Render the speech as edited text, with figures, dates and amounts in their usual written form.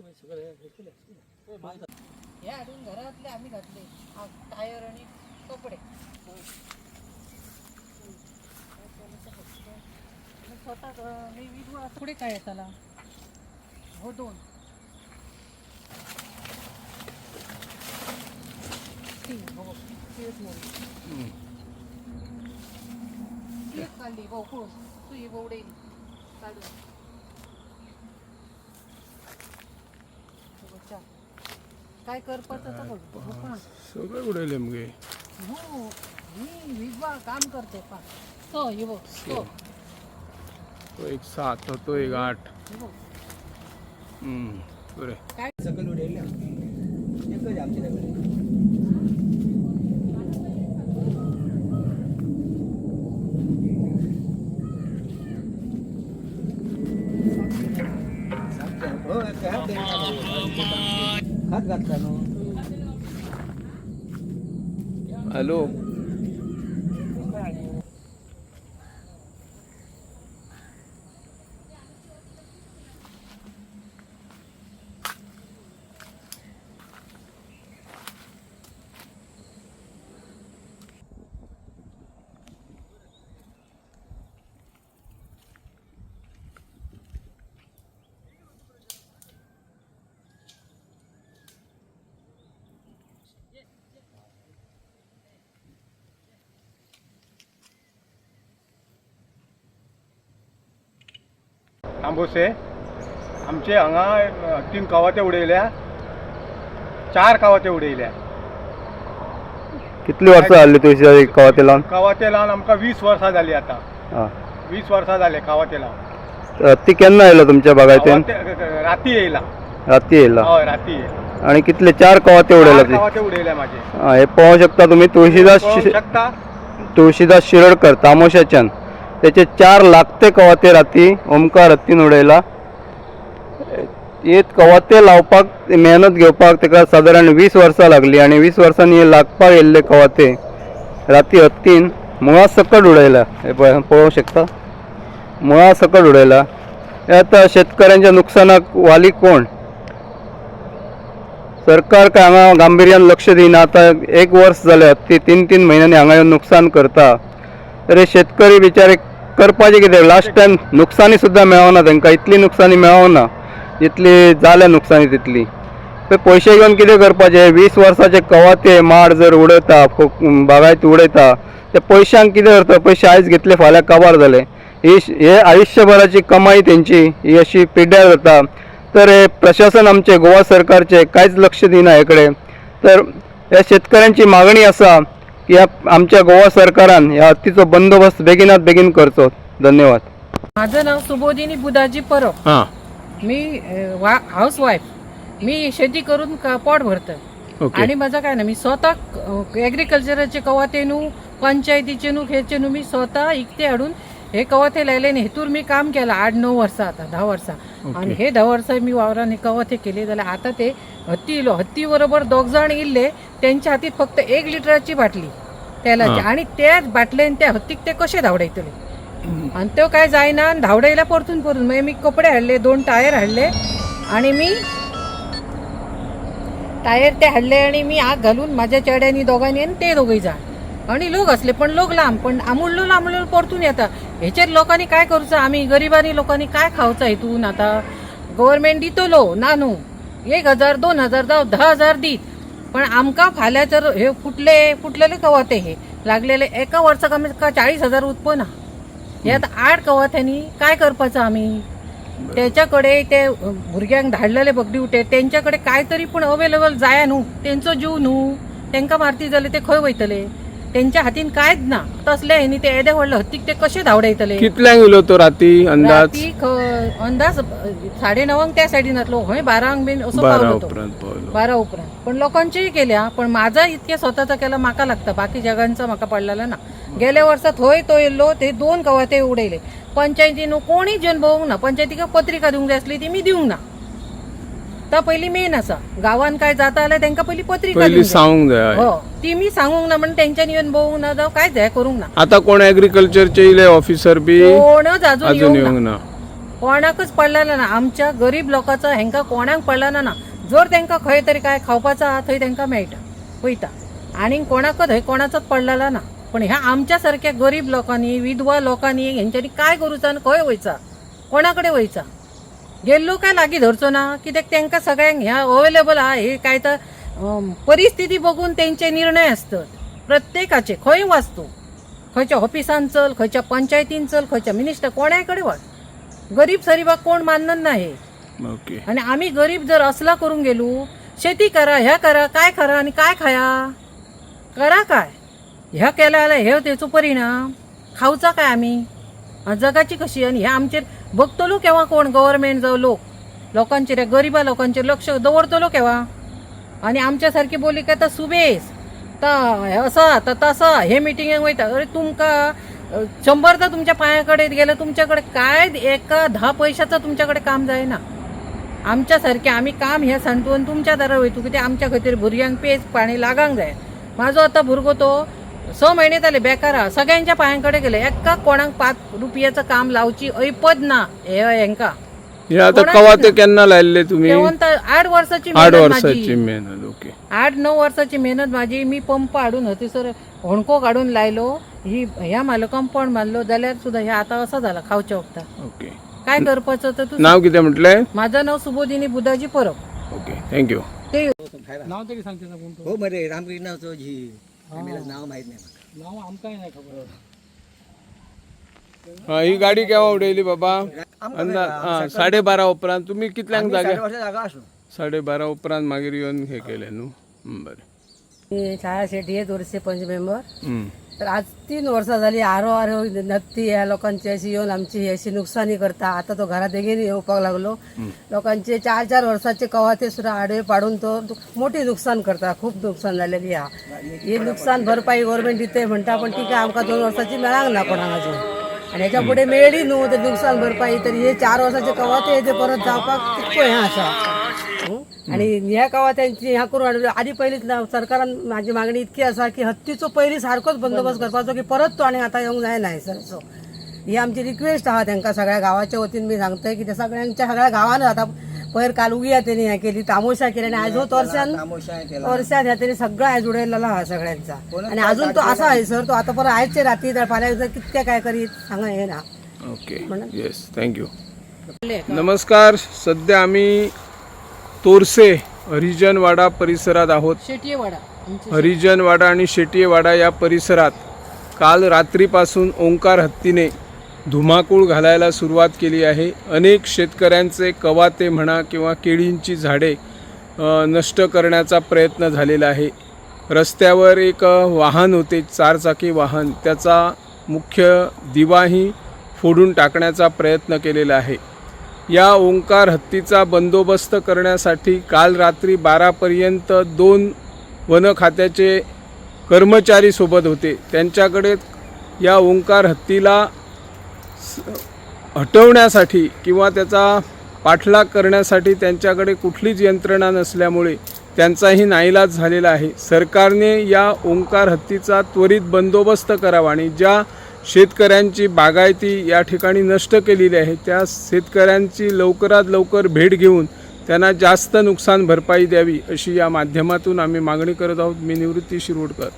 हे हाडून घरातले आम्ही घातले टायर आणि कपडे. मी स्वतः मी विधवा. पुढे काय आहे त्याला? हो, दोन, तीन. हो बघ, तीच मोडी. ती एक काढली बोकळून. तू ही बोवडे काढून. हो बघ, चार. काय करपाचं तर बघ. हो पण. सगळे उडयले मगे. हो, मी विधवा, काम करते पा. तो ही बघ, तो. तो एक सात, तो एक आठ. ही बघ. बरे. काय? सकल उडयल्या, एकच आमच्या कडेन. हात घातला न्हू. हॅलो. आंबोसे आमचे हांगा तीन कवाथे उडयल्या, चार कवाथे उडयल्या. कितली वर्सां जाल्ली तुळशी कवाथे लावन? कवाथे लावन आमकां 20 वर्सां जाली आतां. आं. 20 वर्सां जाले कवाथे लावन. ती केन्ना येयलो तुमच्या बागायतीन? कवाथे राती येयला. राती येयला? हय, राती येयला. आणि कितले, चार कवाथे उडयला चार ती? कवाथे उडयले माझे. आं, हे पळोवंक शकता तुमी, तुळशीदास पळोवंक शकता. तुळशीदास शिरोडकर तामोशाच्यान त्याचे चार लागते कवाथे राती ओमकार हत्तीन उडयला. एक कवाथे लावपाक मेहनत घेवपाक ताका सादारण 20 वर्सां लागली आनी 20 वर्सांनी हे लागपाक येयल्ले कवाथे राती हत्तीन मुळा सकट उडयला. हे पळय, पळोवंक शकता, मुळा सकट उडयला. हे आतां शेतकऱ्यांच्या नुकसानाक वाली कोण? सरकार काय हांगा गांभिर्यान लक्ष दिना. आतां एक वर्स जालें हत्ती तीन तीन म्हयन्यांनी हांगा येवन नुकसान करता. तर हे शेतकरी बिचारे करपाचें कितें? लास्ट टायम नुकसानी सुद्दां मेळना तांकां, इतली नुकसानी मेळना जितली जाल्या नुकसानी तितली. ते पयशे घेवन कितें करपाचें? 20 वर्साचे कवाथे माड जर उडयता, बागायत उडयता, ते पयशांक कितें करता? पयशे आयज घेतले, फाल्यां काबार जाले. ही हे आयुश्यभराची कमाई तेंची ही अशी पिड्ड्यार जाता. तर हे प्रशासन आमचे गोवा सरकारचे कांयच लक्ष दिना हे कडेन. तर ह्या शेतकऱ्यांची मागणी आसा की ह्या आमच्या गोवा सरकारान ह्या हत्तीचो बंदोबस्त बेगिनात बेगीन करचो. धन्यवाद. माझं नाव सुबोधिनी बुदाजी परब. हां. मी हाऊस वाईफ. मी शेती करून पोट भरतं. आणि माझं काय ना, मी स्वतः ॲग्रिकल्चराचे कवाते न्हू, पंचायतीचे न्हू, हेचे न्हू, मी स्वतः इकते हाडून हे कवाथे लायले आनी हेतूर मी काम केलां 8-9 वर्सां, आतां 10 वर्सां. आणि हे 10 वर्सां मी वावरान हे कवाथे केले. जाल्यार आतां ते हत्ती इलो. हत्ती बरोबर दोग जाण इल्ले. तेंच्या हातीत फक्त 1 लिटराची बाटली तेलाची आणि त्याच बाटलेन त्या हत्तीक ते कशे धांवडायतले? आणि तो काय जायना आनी धांवडायला परतून परतून. मागीर मी कपडे हाडले, दोन टायर हाडले आणि मी टायर ते हाडले आणि मी आग घालून माझ्या चेड्यांनी दोगांनी आनी ते दोगूय जाण. आणि लोक असले, पण लोक लांब, पण आमुडलो आमुडलो परतून येता. हेचेर लोकांनी काय करूचं? आमी गरिबांनी लोकांनी काय खावचं हितून? आतां गव्हर्मेंट दितलो ना न्हू, 1000, 2000 जावं 10,000 दीत, पण आमकां फाल्यां जर हे फुटले, फुटलेले कवाथे हे लागलेले, एका वर्साक आमी 40,000 उत्पन्न. हे आतां 8 कवाथ्यांनी काय करपाचो आमी? त्याच्याकडे ते भुरग्यांक धाडलेले बघ ड्युटे, तेंच्याकडे काय तरी पूण अवेलेबल जाया न्हू. तेंचो जीव न्हू, तेंकां मारती जाल्यार ते खंय वयतले? तेंच्या हातीन कांयच ना. तसले हेनी ते येदे व्हडले हत्तीक ते कशे धांवडायतले? कितल्यांक येयलो तो राती अंदाज? राती अंदाज 9:30 त्या सायडीन जातलो खंय, 12 बीन असो 12 पावलो तो. उपरांत पावलो. 12 उपरांत. पण लोकांचेय केल्या, पण माझा इतके स्वतःचा केला म्हाका लागता, बाकी जगांचा म्हाका पडलेला ना. गेल्या वर्सा थंय तो येयल्लो, ते दोन कवाथे उडयले. पंचायतीन कोणी जेवन भोवंक ना. पंचायतीक पत्रिका दिवंक जाय आसली, ती मी दिवंक ना. ता पयली मेन आसा, गांवान काय जाता जाल्यार तांकां पयली पत्रिका पयली दिवंक जाय. सांगूंक जाय. हो, ती मी सांगूंक ना म्हण तेंच्यांनी येवन भोवंक ना, जावं कांयच हें करूंक ना. आता कोण एग्रीकल्चरचे इले ऑफिसर बी? कोणच अजून अजून येवंक ना. येवंक ना. कोणाकच पडलेलं ना. आमच्या गरीब लोकांचो हेंका कोणाक पडलेलं ना. जर तेंकां खंय तरी काय खावपाचो आहा थंय तेंकां मेळटा वयता, आनी कोणाकच हय कोणाचोच पडलेलो ना. पण ह्या आमच्या सारक्या गरीब लोकांनी, विधवा लोकांनी हेंच्यांनी काय करूचा आनी खंय वयचा, कोणा कडेन वयचा? गेल्लो काय लागीं धरचो ना, कित्याक तेंकां सगळ्यांक ह्या अवेलेबल आहा. हे काय तर परिस्थिती बघून तेंचे निर्णय आसतात प्रत्येकाचे. खंय वाचतू, खंयच्या ऑफिसान चल, खंयच्या पंचायतीन चल, खंयच्या मिनिस्टर, कोणाय कडेन वच, गरीब सरिबाक कोण मानन ना हे. ओके. आणि आम्ही गरीब जर असला करून गेलो, शेती करा, ह्या करा, काय करा आणि काय खाया करा काय, ह्या केल्या जाल्यार हे तेचो परिणाम खावचा काय आमी, जगाची कशी. आणि ह्या आमचेर बघतलो केव्हा कोण गव्हर्मेंट जावं लोक, लोकांचेर ह्या गरिबा लोकांचेर लक्ष दवरतलो केव्हा? आणि आमच्या सारकी बोली काय तर सुबेस ता असा ता तसा हे मिटिंगेक वयता. अरे तुमकां 100दा तुमच्या पांया कडेन गेल्यार तुमच्याकडे काय एका 10 पैशाचं तुमच्याकडे काम जायना. आमच्या सारखे आमी काम हे सांडून तुमच्या दारार वयता, कित्याक आमच्या खातीर भुरग्यांक पेज पाणी लागांक जाय. म्हाजो आतां भुरगो तो 6 म्हयने जाले बेकार आहा, सगळ्यांच्या पांयां कडेन गेले, एका कोणाक 5 रुपयाचं काम लावची ऐपत ना हे हेंका. हे आता कोणाक कवा ते ना. केन्ना लायल्ले तुम्ही? तेवंत 8 वर्साची 8 मेहनत वर्साची माझी. मेहनत. ओके. 8-9 वर्साची मेहनत माझी. मी पंप हाडून हतीसर होणको काडून लायलो, ही ह्या मारलो कंपाऊंड मारलो, जाल्यार सुद्दां हे आतां असो जाला खावच्या वखदां. ओके. काय करपाचो तर तूं. नाव कितें म्हटलें? माझं नाव सुबोधिनी बुधाजी परब. Okay, thank you. ते नाव तरी सांगते. हो मरे, रामकृष्णाचो जी मला नाव माहित नाही म्हाका. नाव आमकांय नाही खबर. ही गाडी केव्हा उडयली बाबा? आमकां अंदाज खंय हा 12:30 उपरांत तुम्ही कितल्यांक आमी जागे? 12:30 जागा आसलो. 12:30 उपरांत मागीर येवन हे केलें न्हू. बरें. मी छाया शेट्टी आहे, तोरसे पंच मेंबर. हम्म. तर आज 3 वर्सां झाली आरो आरो नत्ती ह्या लोकांची अशी येवन आमची ही अशी नुकसानी करता. आता तो घरा देगेन येवपाक लागलो. लोकांचे 4-4 वर्साचे कवाथे सुद्धा आडवे पाडून तो मोठी नुकसान करता. खूप नुकसान झालेली हा. ही नुकसान भरपाई गव्हर्मेंट दिते म्हणटा, पण ती काय आमकां 2 वर्साची मेळांक ना कोणाक अजून. आणि ह्याच्या पुढे मेळ्ळी न्हू ते नुकसान भरपाई, तर हे 4 वर्साचे कवाथे ते परत जावपाक तितको हें आसा. आणि ह्या कवाथ्यांची ह्या करून हाडून आधी पयलींच ना सरकारान माझी मागणी इतकी आसा की हत्तीचो पयलीं सारकोच बंदोबस्त करपाचो, की परत तो आनी आतां येवंक जायना हयसर. ही आमची रिक्वेस्ट आहा तांकां सगळ्या गावाच्या वतीन मी सांगतय की ते सगळ्यांच्या सगळ्या गावान आतां पयर काल उगया तेणी हें केली, तामोशा केली आनी आयज हो तोरश्यान तामोशा केला. तोरश्यान ह्या तेणी सगळो आयज उडयलेलो आहा सगळ्यांचा. आनी अजून तो आसा हयसर, तो आतां परत आयचे राती फाल्यां कितके काय करीत सांगा हे ना. Okay, yes, thank you. नमस्कार. सध्या आम्ही तोरसे हरिजनवाडा परिसरात आहोत. शेटयेवाडा आमची. हरिजनवाडा आणि शेटियेवाडा या परिसरात काल रात्रीपासून ओंकार हत्तीने धुमाकूळ घालायला सुरुवात केली आहे. अनेक शेतकऱ्यांचे कवाते म्हणा किंवा केळींची झाडे नष्ट करण्याचा प्रयत्न झालेला आहे. रस्त्यावर एक वाहन होते, चारचाकी वाहन, त्याचा मुख्य दिवाही फोडून टाकण्याचा प्रयत्न केलेला आहे. या ओंकार हत्तीचा बंदोबस्त करण्यासाठी काल रात्री 12पर्यंत 2 वन खात्याचे कर्मचारी सोबत होते. त्यांच्याकडे या ओंकार हत्तीला हटवण्यासाठी किंवा त्याचा पाठलाग करण्यासाठी त्यांच्याकडे कुठलीच यंत्रणा नसल्यामुळे त्यांचाही नाईलाज झालेला आहे. सरकारने या ओंकार हत्तीचा त्वरित बंदोबस्त करावा आणि ज्या शेतकऱ्यांची बागायती या ठिकाणी नष्ट केलेली आहे त्या शेतकऱ्यांची लवकरात लवकर भेट घेऊन त्यांना जास्त नुकसान भरपाई द्यावी, अशी या माध्यमातून आम्ही मागणी करत आहोत. मी निवृत्ती शिरोडकर.